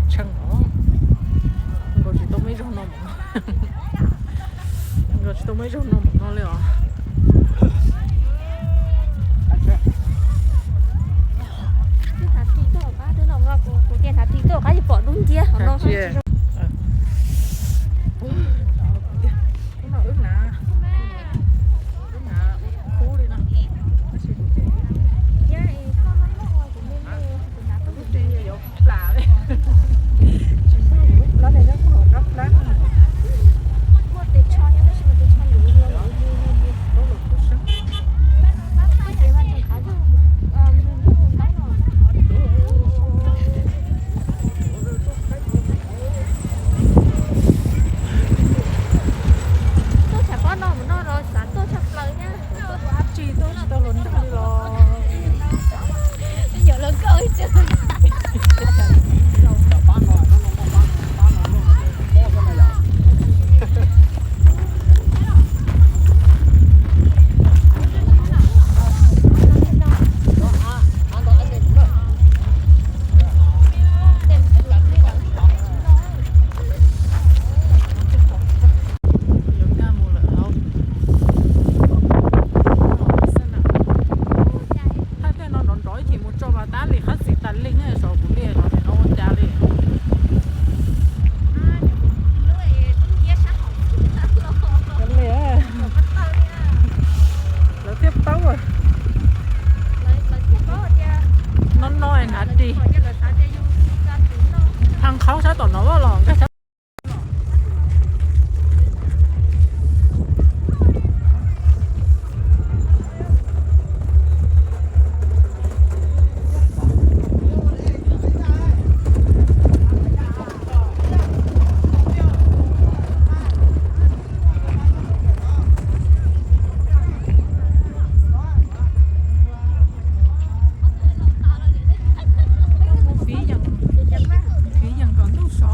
Tshee os, nkaus tsis tau muaj ib zaug no mus no. Nkaus tsis tau muaj ib zaug no mus no li os. Kuv tias hnav ris tuaj qab yuav pom dub nciab no. Wb hnav, wb hnav khub li no. Tab sis kuv ces, kuv ces yuav plam li. Tsis muaj plab li, nyob qab plab. Muaj tes tsho nyob tab sis mas tes tsho luv luv luv luv luv. Tuaj tshav pob no mus no los xav tuaj tshaj plaws thiab. Tuaj ua dab tsi, tuaj tsis tau hluas nraug li los. Nyuam los nkauj ib tse. Yuav nkag mus lawm hauv. Thaij tej no nrov nrov ib chim mus tso mas tab li qab txiv tas li ne, saum kuv li no ces no ua cas li. Lawv thiaj paub. No no hnav ris. Thaj qhaub sab tom no los nkag sab. Fiv yees kom ntuj so.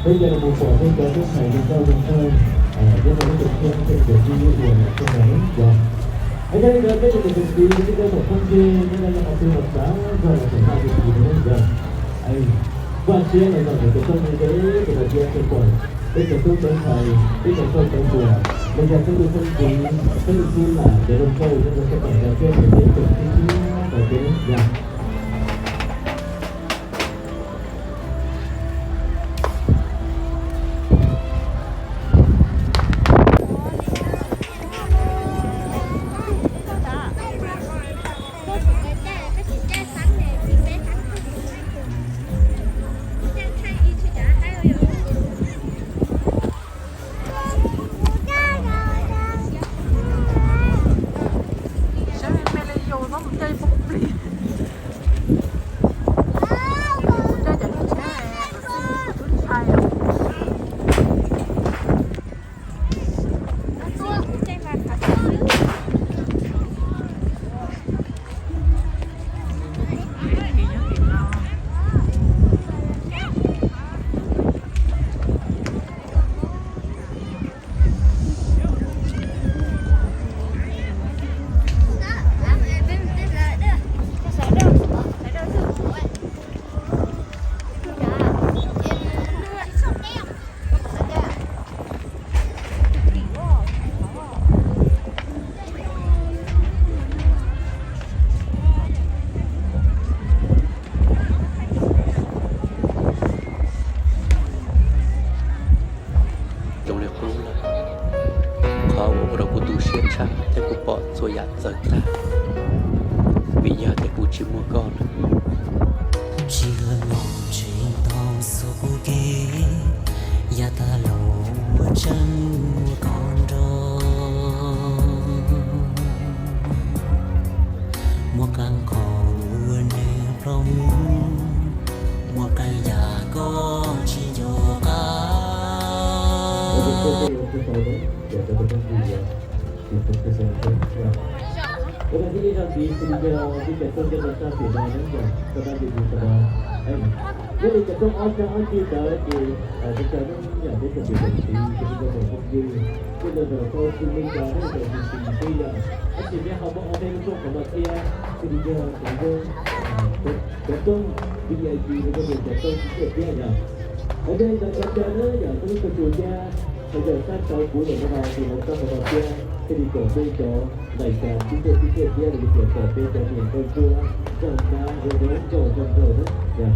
Peb yuav los mus pom peb cov tub ntxhais zoo nkauj zoo nraug nyob rau lub koom txhiab thiab cov tib uas nyob rau ntawd yog. Hais tias li ntawd peb cov niam cov txiv, peb cov muam phooj ywg, nyob rau yav qhov twg los xav zog los xav maj tus txiv rau nej yog. Vaj siab los yog ntawm cov txoj me deb tus hais tias tus pom peb cov tub cov ntxhais, peb cov nkauj cov nruas, los yog peb tus phooj ywg, peb tus tub lam cov zoo nkauj nyob rau sab tom ntawd thiab ces peb cov tib tib rau peb yog. Saib me li yus txhob mus caij poob plig. Yus caij cov tsheb, kuv xij kuv twb ntshai os. Zoo li qub lawm, qhov uas ua rau kuv tu siab tshaj thiab kuv pom txhua yam txawv tag, vim yog tias kuv tsis muaj koj lawm. Tsis los tseem tau xub kuv kev, yav tag los ua tseeb muaj koj nrog. Muaj qee qhov uas nws ploj mus, muaj qee yam koj tsis nco qab. Ua tau thiaj li zaj ntxiv xws li yog peb cov rooj nyob rau sab tim no na yog, rau sab tim no sawv daws. Nyob li cov rooj ob sab ob ceg ntawd ces sawv daws nyob yam peb tsoom niam tsoom txiv, cov phooj ywg, tej ntawd tau xws li cas nej tau xws xws xwb yom. Tab sis peb ho muab ob peb lub rooj qhov no thiab xws li yog cov rooj, cov rooj V V I P los yog tias cov rooj tib tiaj thiab yom. Hais tias li ntawd cov caw na yom, peb lub koj tsuas thiab, hais tias sab saud kuv yom, no no tus hauv txaj qhov no thiab thiaj li kom peb cov lais kas tib tiaj tib tiaj thiab los yog tias kom peb cov niam nkauj ntsuab nkauj nab ua zoo nkauj zoo nraug na yom.